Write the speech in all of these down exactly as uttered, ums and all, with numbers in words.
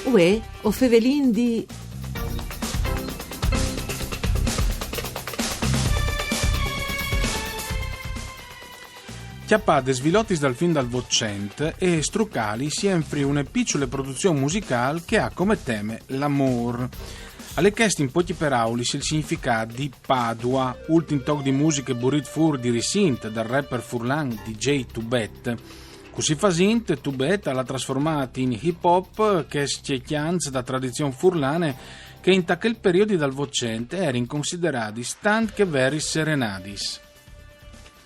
Uè, o fevelin di... Cjapà des vilotis dal fin dal Votcent e strucâlis jenfri une piçule produzion musicâl che e à come teme l'amôr. Al è chest in puei peraulis il significât di Padua, ultin toc di musiche burît fûr di ricint dal rapper furlan D J Tubet. Cussì fasint, Tubet al à trasformât in hip hop chescj cjants da tradizion furlane che inta chel periodi dal Votcent a jerin consideradis tant che veris serenadis.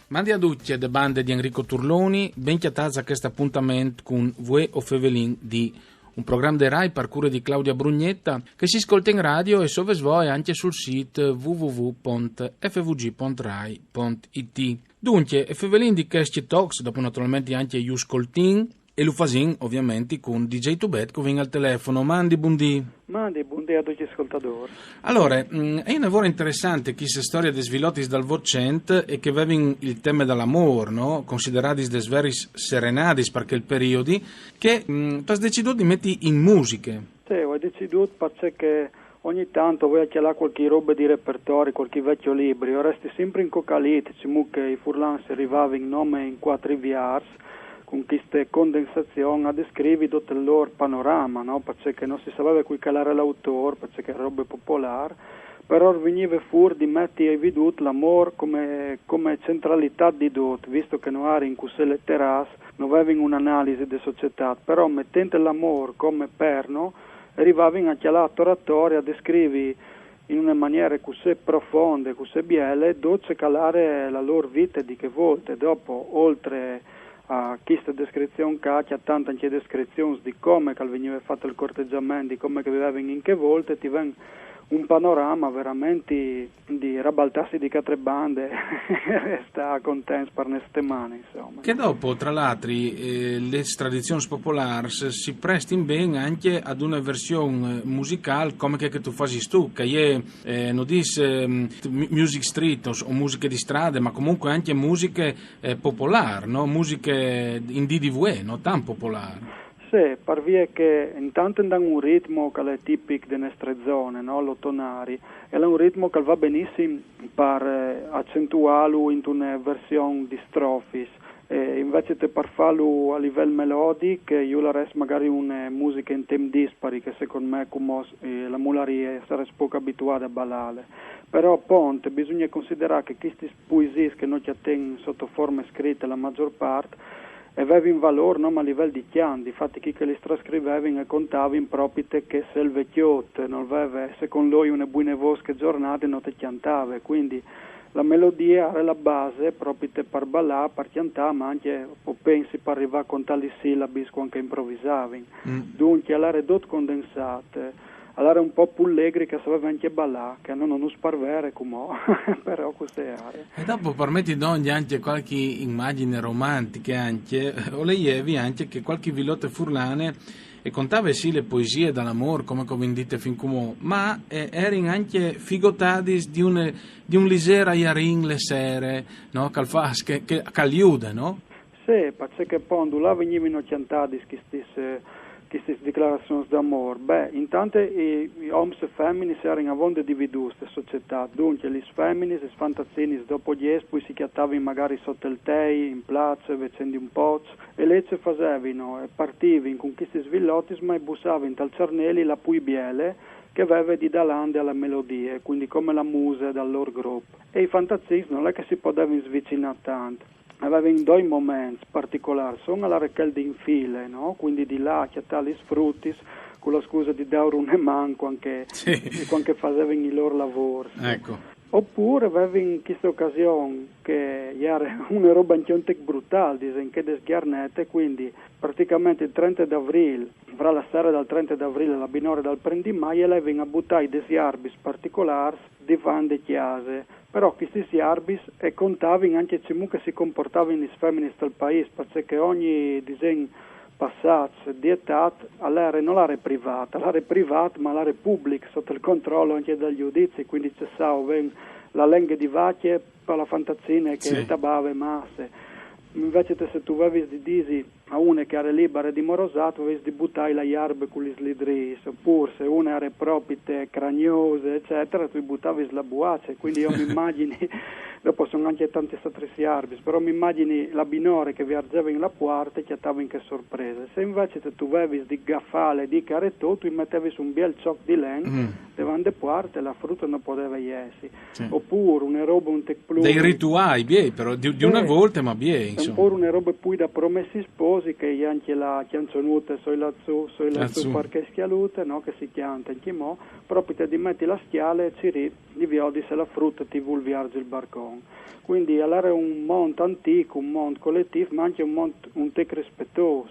Mandi a ducj de bande di Enrico Turloni, ben cjatâts a chest apontament cun Vuê o fevelin di, un program de Rai par cure di Claudia Brugnetta, che si scolte in radio e se o vês voie ancje sul sît w w w pont f v g pont rai pont i t. Duncje, o fevelin di chescj tocs, dopo naturalmentri ancje ju scoltìn, e lu fasìn ovviamentri cun D J Tubet che o vin al telefono. Mandi, bundì. Mandi, bundì a ducj i scoltadôrs. Alore, mm, e je une vore interessante cheste storie des vilotis dal Votcent e che a vevin il teme dal amôr, no? Consideradis des veris serenadis par chel periodi, che, mm, tu âs decidût di meti in musiche. Sì, o ai decidût parcè che ogni tant o voi a cjalâ cualchi robe di repertori, cualchi vecjo libri, o resti simpri incocalît, cemût che i furlans a rivavin nome in cuatri viars, cun cheste condensazion a descrivi dut il lôr panorama, no? Parcè che no si saveve cui che al jere l'autôr, parcè che e jere robe popolâr, però al vignive fûr di meti, ai viodût, l'amôr come, come centralitât di dut, visto che no jerin cussì leterâts, no vevin une analisi de societât, però metint l'amôr come perno, a rivavin a cjalâ ator ator e a descrivi in une maniere cussì profonde, cussì biele, dut ce che al jere la lôr vite di chê volte. Dopo, oltri a cheste descrizion ca, a cjatint ancje descrizions di come che al vignive fat il corteggiament, di come che a vivevin in chê volte, ti ven un panorama verementri di rabaltâsi di chê altre bande e stâ contents par une setemane, insome. Che dopo, tra l'altri, eh, lis tradizions popolârs si prestin ben ancje a une version, eh, musicâl come che, che tu fasis tu, che e je, eh, no dîs, ehm, mu-, music street o, o musiche di strade, ma comunque ancje musiche, eh, popolâr, no? Musiche in dì di vuê, no tant popolâr. Sì, par vie che intant al àn un ritmo che al è tipic de nestre zone, no? L'otonari. E al à un ritmo che al va benissim par, eh, acentuâlu intune version di strofis. E invezit par fâlu a livel melodic, jo o larès magari une musiche in temp dispari, che secont me cumò, eh, la mularie e sarès pôc abituade a balâle. Però, apont, bisugne considerâ che chestis puesiis che nô cjatìn sot forme scrite la magiôr part, e vevin valôr nome a livel di cjant, difati chei che lis trascrivevin e contavin propite che se il vecjot nol veve, secont lui, une buine vôs chê zornade, no te cjantave, cuindi la melodie e jere la base propite par balâ, par cjantâ, ma ancje, o pensi, par rivâ a contâ lis silabis cuant che improvisavin. Mm. Duncje, al jere dut condensât, al jere un pôc pulegri che a saveve ancje balâ, che a nô no nus par vere cumò, però cussì al jere. E dopo, par meti dongje ancje cualchi imagjin romantiche ancje, o leievi ancje che cualchi vilote furlane e contave sì la poesie dal amôr, come che o vin dite fin cumò, ma, eh, a jerin ancje figotadis di une, di un lizêr aiarin la sere, no? Che al fâs, che, che, che al jude, no? Sì, parcè che po, indulà a vignivino cjantadis chestis, eh, chestis declarazions d'amôr? Beh, intant i, i oms e feminis a jerin avonde dividûts te societât, duncje lis feminis, lis fantazinis dopo dîs, plui si cjatavin magari sot il tei, in place, vecent di un poç, e li ce fasevino, e partivin cun chestis vilotis, ma e bussavin tal cjarneli la plui biele, che e veve di dâ lande a la melodie, cuindi come la muse dal lôr grup. E i fantazinis nol è che si podevin svicinâ tant. A vevin doi moments particolârs, un al jere chel di infile, no? Cuindi di lâ a cjatâ lis frutis, cu la scuse di dâur une man cuant che, sì, cuant che a fasevin i lôr lavôrs. Eco. Opûr a vevin cheste ocasion che e jere une robe ancje un tic brutâl, disìn, chê de sgjarnete, cuindi pratichementri il trente d'avrîl, fra la sere dal trente d'avrîl e la binore dal prin di Mai, a levin a butâ des jarbis particolârs devant de cjase. Però chestis jarbis e contavin ancje cemût che si compuartavin lis feminis tal paîs, parcè che ogni, disìn, passaç di etât al jere, nol jere privât, al jere privât, ma al jere public, sot il control ancje dal judizi, cuindi ce sa, o vin la lenghe di vacje par la fantazine che, sì, e tabave masse. Invezit se tu vevis di dî a une che e jere libare di morosâ, tu vevis di butâi la jarbe cu lis lidrîs, opûr se une e jere propite craniose, eccetera, tu i butavis la buace. Quindi jo mi imagjini, dopo a son ancje tantis altris jarbis, però mi imagjini la binore che vierzevin la puarte e cjatavin chê sorprese. Se invezit tu vevis di gafâle, di caretô, tu i metevis un biel çoc di len, mm, devant de puarte, la frute no podeve jessi. Sì. Opûr une robe un tic plui... Dai rituâi, biei, però, di, di une volte, ma biei, insome. Opûr une robe plui da promessi sposi, che e je ancje la cjançonute Soi là zù, soi là zù, là zù, par chê scjalute, no? Che si cjante ancjemò, propite di meti la scjale e cirî di viodi se la frute ti vûl vierzi il barcon. Quindi al jere un mont antic, un mont coletîf, ma ancje un mont un tic rispietôs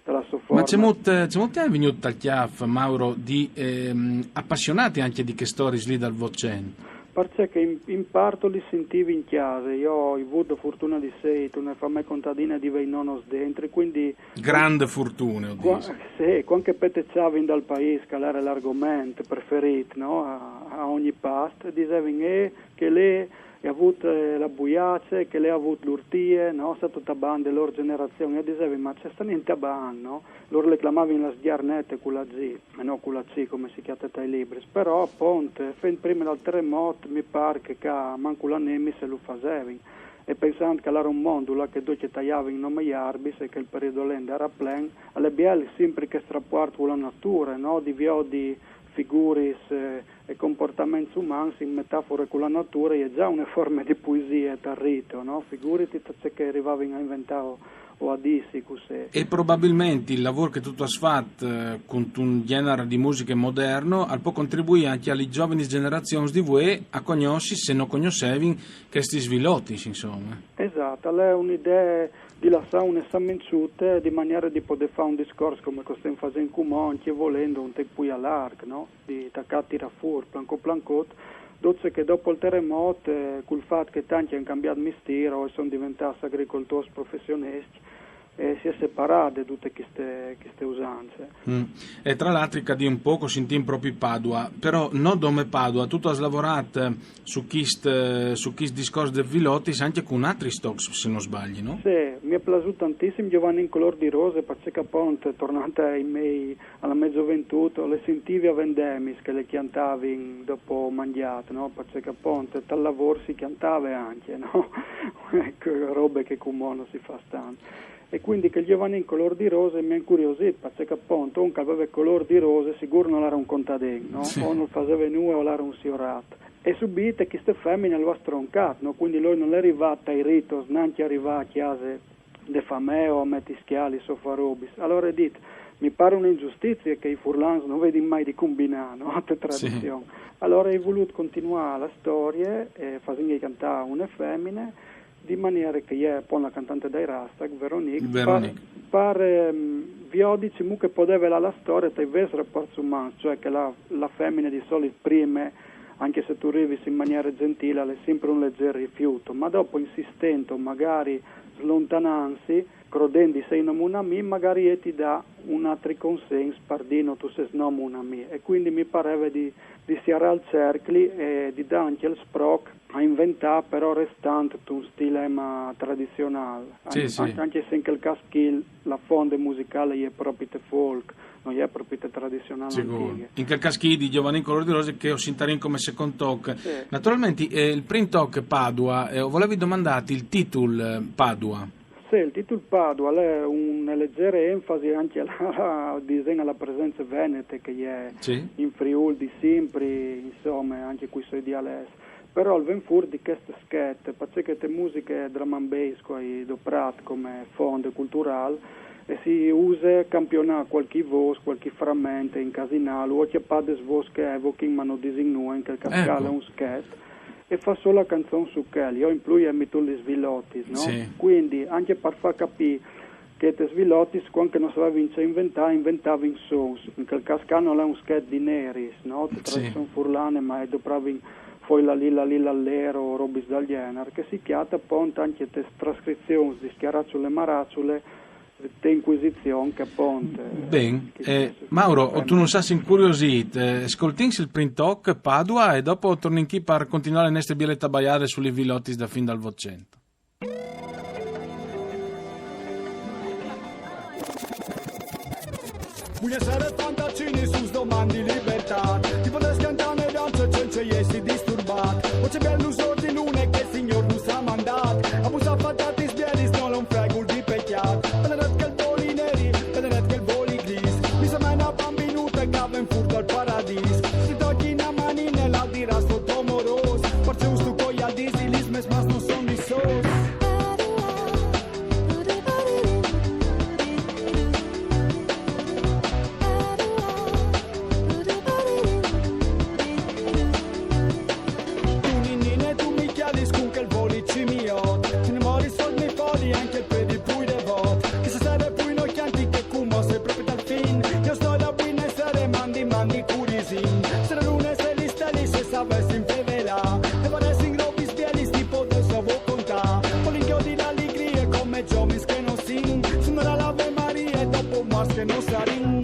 de la sô forme. Ma cemût, cemût ti è vignût tal cjâf, Mauro, di, ehm, apassionâti ancje di chês storiis li dal Votcent? Parcè che in, in part li sintivi in cjase, jo o ai vût la fortune di sei intune famee contadine di vei nonos dentri, quindi... Grande fortune, o dîs. Sì, cuant che petecjavin dal paîs, che al jere l'argoment preferît, no? A, a ogni past, disevin, eh, chê li e à vût, eh, la buiace, chê li e à vût l'urtie, no? Sâstu, a bande lôr gjenerazion, e o disevi, ma ce sta nint a bande, no? Lôr le clamavin la sgjarnete cu la G, e no cu la C, come si cjate tai libris. Però, apont, fin prime dal teremot, mi pâr che ca mancul a Nemis lu fasevin. E pensant che al jere un mont là che ducj a taiavin nome jarbis e che il periodo li al jere plen, al è biel simpri chest rapuart cu la nature, no? Di viodi figuris, eh, e compuartaments umans in metafore cu la nature, e je za une forme di poesie tal rito, no? Figuriti ce che a rivavin a inventâ o, o a dîsi cussì. E probabilmentri il lavôr che tu tu âs fat, eh, cuntun gjenar di musiche moderno, al pues contribuî ancje a lis zovinis gjenerazions di vuê a cognossi, se no cognossevin, chestis vilotis, insome. Esat, al è une idee di lassâ une samençute di maniere di podê fâ un discors come che o stin fasint cumò, ancje volint un tic plui a larc, no? Di tacâ a tirâ fûr, plancot plancot, dut ce che dopo il teremot, eh, cul fat che tancj a àn cambiât mistîr o a son deventâts agricoltôrs professioniscj, eh, si è separât de dute cheste, cheste usance. Mm. E tra l'altri, ca dî un pôc, o sintìn propit Padua, però no dome Padua, tu tu âs lavorât, eh, su chist, eh, su chist discors des vilotis ancje cun altris tocs, se no sbalii, no? Sì, mi è plasût tantissim Giovannin Colôr di Rose, parcè che apont, tornant ai miei, a la mê zoventût, le sintivi a Vendemis che le cjantavin dopo mangjât, no? Parcè che apont tal lavôr si cjantave ancje, no? Ecco, robe che cumò no si fâs tant. E quindi chel Giovannin Colôr di Rose mi à incuriosît, parcè che apont un che al veve colôr di rose sigûr nol jere un contadin, no? Sì. O nol faseve nuie o al jere un siorât. E subite cheste femine lu à stroncât, no? Quindi lui nol è rivât ai ritos, nancje a rivâ a cjase de famee o a meti scjali o fâ robis. Alore al à dit, mi pâr une injustizie che i furlans no vedin mai di combinâ, no? Te tradizion. Sì. Alore o ai volût continuâ la storie, eh, fasintli cjantâ une femine, di maniere che e je apont la cantante dai Rastagh, Veronique, Veronique, par, par, ehm, viodi cemût che e podeve lâ la storie tai vêrs rapuarts umans, cioè che la, la femine di solit prime, ancje se tu rivis in maniere gjentile, al è simpri un lizêr rifiût, ma dopo insistint o magari slontanantsi, crodint di sei nome une amie, magari jê ti dà un altri consens par dî no, tu sês nome une amie. E quindi mi pareve di, di sierâ il cercli e di dâ ancje il sproc a inventâ, però restant intun stîl ema tradizionâl. Sì, an-, sì. An-, ancje se in chel câs chi la fonde musicâl e je propite folk, no je propite tradizionâl. Sigûr. Antighe. In chel câs chi di Giovannin Colôr di Rose che o sintarìn come secont toc. Sì. Naturalmentri, eh, il prin toc Padua, eh, o volevi domandâti il titul, eh, Padua. Sì, il titul Padua al è une lizere enfasi ancje a la, disìn, a la presence venete che e je, sì, in Friûl di simpri, insome, ancje cui siei dialets. Però al ven fûr di chest schet, parcè che te musiche drum and bass, che o ai doprât come fond culturâl, e si use campionâ cualchi vôs, cualchi frament, incasinâlu, o cjapâ des vôs che evochin ma no disin nuie, in chel câs ca al è un schet, e fâ sù la cjançon su chel. Jo in plui o ai metût lis vilotis, no? Sì. Quindi, ancje par fâ capî che tes vilotis, cuant che no savevin ce inventâ, inventavin sons. In chel câs ca nol è un schet di neris, no? Te tradizion furlane, ma a dopravin Foi lalì lalì lallero, robis dal gjenar, che si cjate apont ancje tes trascrizions di Scjaraçule Maraçule te Incuisizion, che apont, eh... Ben, eh, Mauro, tu nus âs incuriosît, eh, scoltìnsi il prin toc, Padua, e dopo tornìn chi par continuâ la nestre biele tabaiade su lis vilotis da fin dal Votcent. Vull essere fantacinis, us domandi libertad. Ti podràs cantar e dançar sense jessi disturbat. O ce bèl lusor di lune che il Signor nus ha mandat. Abusar fantatis bielis, no l'è un fregul di pecjat. Benedet che il voli neri, benedet che il voli gris. Mi sa mena bambinuta che ven fur dal paradis. Se ti tocchi una manina, la diràs tot amorós. Parcè us tu coi al disi, lis mes mas non son di sos. Tu, Ninine, tu mi chialis cun quel voli cimiot. Tu ne moris sol mi foli anche il pedi pui devot. Che se sere pui no chianti che cumo se proprio dal fin. Io sto da buine sere, mandi, mandi, curisin. Se la luna e se li steli se savessin fevelà. E varessin robis bielis ti podesse vo contà. Volinghio di l'allegria come giovins che non sin. Suonerà l'Ave Maria e dopo mars che non sarin.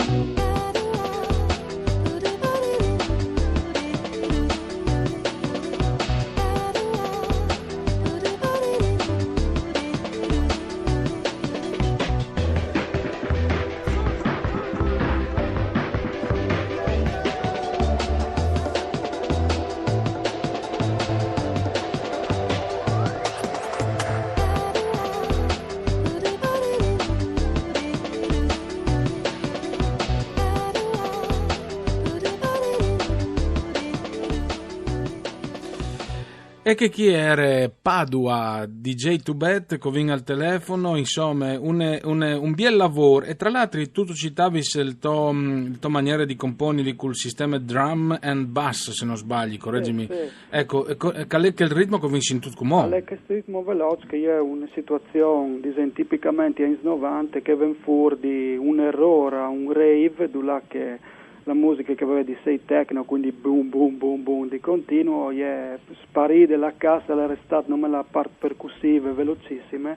E che chi ere Padua, D J Tubet, che vin al telefono, insomma, un, un, un biel lavoro. E tra l'altro tu, tu citavis il to, il to maniera di componili col sistema drum and bass, se non sbagli, correggimi. Sì, sì. Ecco, e co- e qual è quel ritmo che vin sentut cumò? Al è che ritmo veloce che è una situazione, disem, tipicamente anni novanta, che ven fuori di un errore, un rave, dove che la musica che aveva di sei techno, quindi boom, boom, boom, boom, di continuo, è sparita la cassa, è restata non la parte percussiva velocissima,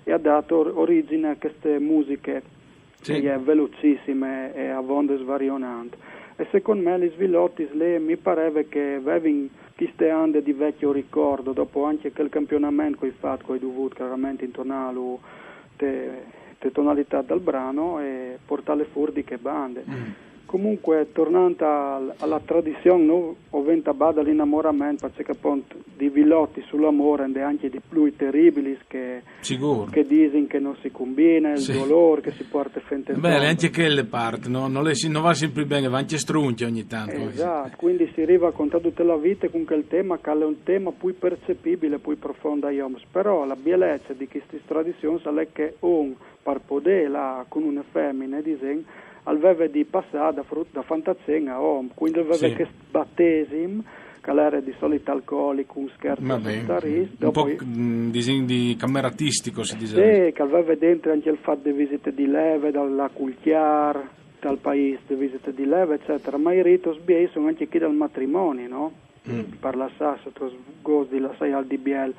e ha dato or- origine a queste musiche, sì, che è velocissime e a vonde svarionante. E secondo me gli svilotti lì mi pareva che avevano queste ande di vecchio ricordo, dopo anche quel campionamento che ho fatto, che ho dovuto chiaramente intonarlo te, te tonalità dal brano e portarle fuori di che bande. Mm. Comunque, tornando al- alla tradizione, no? Ho ventabato l'innamoramento, perché appunto di vilotti sull'amore, e anche di più terribili che, sicuro, che dicono che non si combina, il, sì, dolore che si porta fente. Beh, anche quelle parte, no? Non, le si, non va sempre bene, va anche strunche ogni tanto. Esatto, quindi si arriva a contare tutta la vita con quel tema, che è un tema più percepibile, più profondo ai oms. Però la bellezza di queste tradizioni è che un par poder là con una femmina, disem, al veve di passare da frut da fantacenga a om, quindi al veve, sì, che battesimo, che era di solito alcolico, un scherzo. Vabbè, un po', mm, disem, di cameratistico, si dice. Sì, che al veve dentro anche il fatto di visite di leve, dalla culchiar, dal paese, di visite di leve, eccetera. Ma i ritos bei sono anche qui dal matrimonio, no? Mm. Parla sa, sotto sgos di la sai al di biel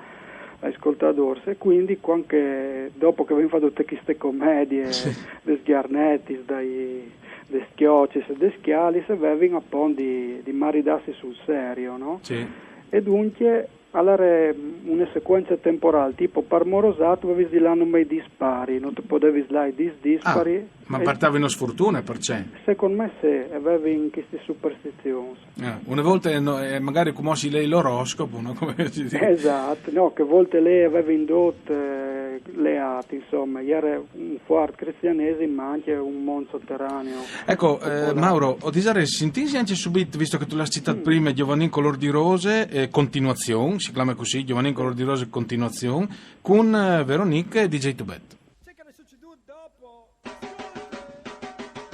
ascoltadores. E quindi, quando che, dopo che abbiamo fatto tutte queste commedie, sì, dei sghiarnetti, dai, dei schiocci, dei schiali, se avevano appunto di, di maridarsi sul serio, no? Sì. E dunque, allora, una sequenza temporale, tipo, par morosato, avevi di l'anno mai dispari, non ti potevi slai dis dispari. Ah, ma e portavi una sfortuna, perché? Secondo me sì, avevi in queste superstizioni. Eh, una volta, eh, no, eh, magari come si lei l'oroscopo, no? Come si dice? Esatto, no, che volte lei aveva indotto, eh, le ate, insomma, era un forte cristianesimo, ma anche un mondo sotterraneo. Ecco, eh, popolare. Mauro, ho disare, sentisi anche subito, visto che tu l'hai citato prima, Giovanni in color di rose, eh, continuazione, si chiama così, Giovanni in color di rose, continuazione, con, eh, Veronique e D J Tubet.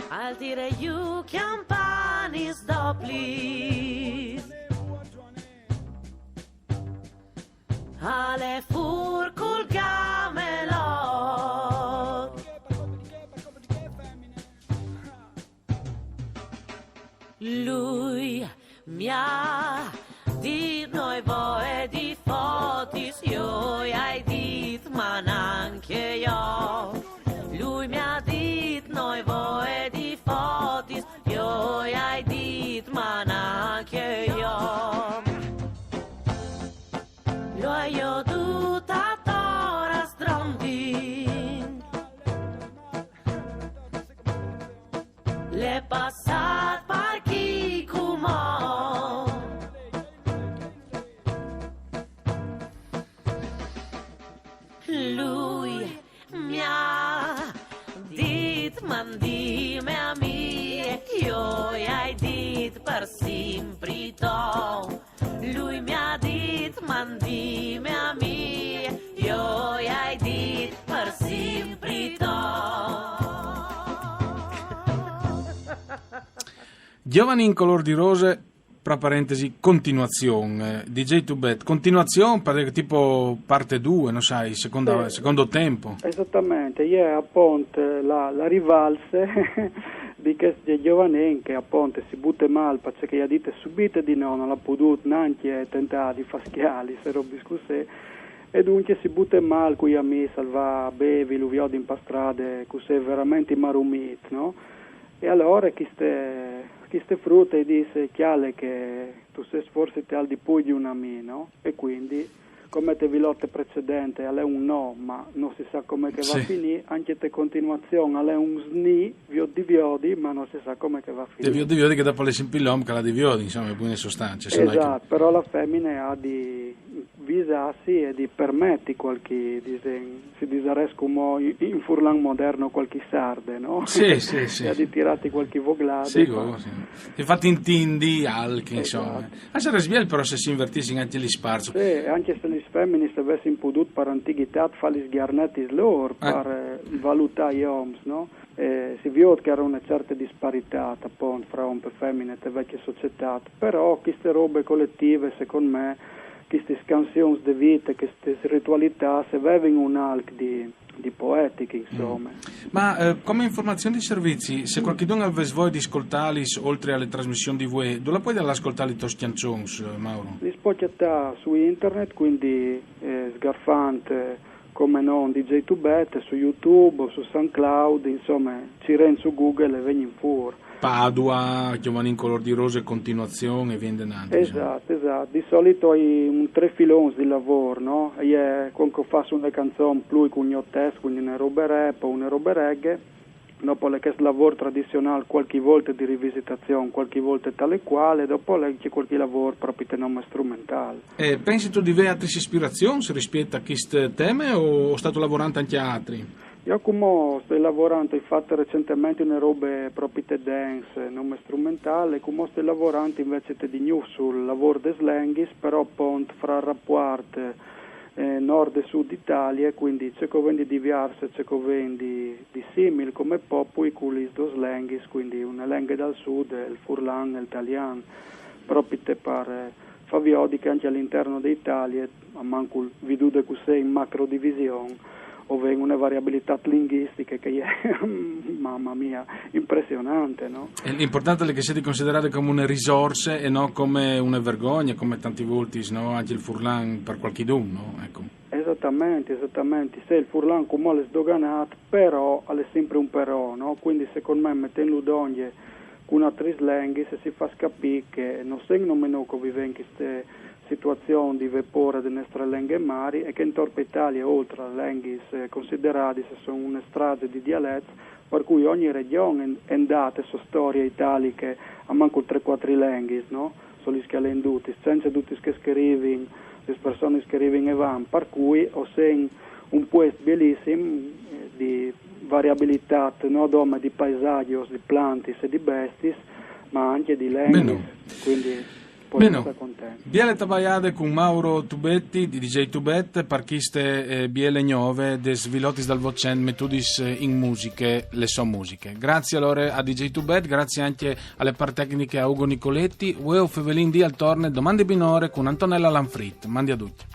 Al dire ju campanis doplis. Ale fur cul gamelot. Lui mi ha dit noi voe di fotis, io ai dit ma anche io. Lui mi ha dit noi voe di fotis, io ai dit ma anche io. Lo io tutta tora strondin. L'è passat par chi cumò. Lui mi ha dit: mandime a mi, io i hai dit per simpri to. Lui mi ha dit: mandime a mi, io i hai dit per simpri to. Giovani in color di rose, tra parentesi, continuazione. Eh, D J Tubet, continuazione, pare che tipo parte due, non sai, seconda, sì, secondo tempo. Esattamente, ieri appunto la, la rivalse di questi giovani che appunto si butte male perché gli ha detto subito di no, non l'ha potuto neanche tentare di far schiali, se robi scusè. E dunque si butte male con gli amici, al va a bevi, lo viodi in pastrade, così veramente marumit, no? E allora queste, queste frutte dice: chiale che tu sei forse te al di più di un amino, e quindi come te vilotte precedente, è un no, ma non si sa come che va a finire, anche te continuazione, è un sni, viodi viodi, ma non si sa come che va a finire. Viodi viodi che dopo le simpilom che la di viodi, insomma, buone sostanze. Esatto, però la femmina ha di visarsi e di permetti qualche, disen, si disares come in furlan moderno, qualche sarde, no? Sì, sì, sì. E di tirarti qualche voglata. Sì, sì. Infatti intindi alc, insomma. Esatto. Ah, sarebbe bello però se si invertisse anche gli sparso. Sì, anche se le femmine se avessero potuto per antichità fare gli sgarnetti loro, eh, per valutare gli oms, no? Eh, si vede che era una certa disparità, appunto, fra om e femmine e vecchie società, però queste robe collettive, secondo me, queste scansioni di vita, queste ritualità, se avevano un alc di, di poetiche, insomma. Mm. Ma eh, come informazione di servizi, se qualcuno avesse voglia di ascoltarli oltre alle trasmissioni di voi, dove la puoi ascoltare i tuoi canzoni, Mauro? Li si può cercare su internet, quindi eh, sgarfante, come no, D J Tubet, su YouTube, su SoundCloud, insomma, ci renzo Google e vegni in fur. Padua, Giovani in color di rose, continuazione e vien denanti. Esatto, esatto. Di solito hai un tre filons di lavoro, no? E quando faccio una canzone più con il mio testo, quindi una roba rap o una roba reggae, dopo le che lavoro tradizionale qualche volta di rivisitazione, qualche volta tale e quale, dopo le c'è qualche lavoro proprio di nome strumentale. E pensi tu di avere altre ispirazioni rispetto a queste teme o stai lavorando anche a altri? Io come sto lavorando, ho fatto recentemente una roba proprio di dance, nome strumentale, come sto lavorando invece di new sul lavoro di slangis, però appunto fra rapporti eh, nord e sud Italia, quindi c'è che vende diverse, c'è che vende di simil come popui con le due slangis, quindi una lengua dal sud, il furlan e l'italian, proprio per eh, far viodi che anche all'interno d'Italia, a manco vidude così in macro divisione, o veng una variabilità linguistica che è, mamma mia, impressionante, no? L'importante è che siete considerate come una risorsa e non come una vergogna, come tanti volti, no? Anche il furlan per qualche dun, no? Ecco. Esattamente, esattamente. Se il furlan come l'è sdoganato, però è sempre un però, no? Quindi secondo me mettendo d'ogni con una trislenghis si fa capire che non sembra meno che vive in queste situazioni di vapore delle nostre lenghe mari e che intorno a Italia, oltre a lenghis considerati, ci sono una strage di dialetti, per cui ogni regione è andata su storie italiche a manco tre quattro lenghis, no? Sono gli scalendutes, senza tutti che scrivin, le persone che scrivin e van, per cui ho sen un puesto bellissimo eh, di variabilità, no? Dome di paesaggi, di plantis e di bestis, ma anche di lenghis. Quindi Bene, biele tabaiade con Mauro Tubetti di D J Tubet per queste eh, biele gnove des vilotis dal Vocent metudis eh, in musiche, le so musiche. Grazie allora a D J Tubet, grazie anche alle par tecniche a Ugo Nicoletti, ueo fevelin di al torne domande binore con Antonella Lanfrit. Mandi a tutti.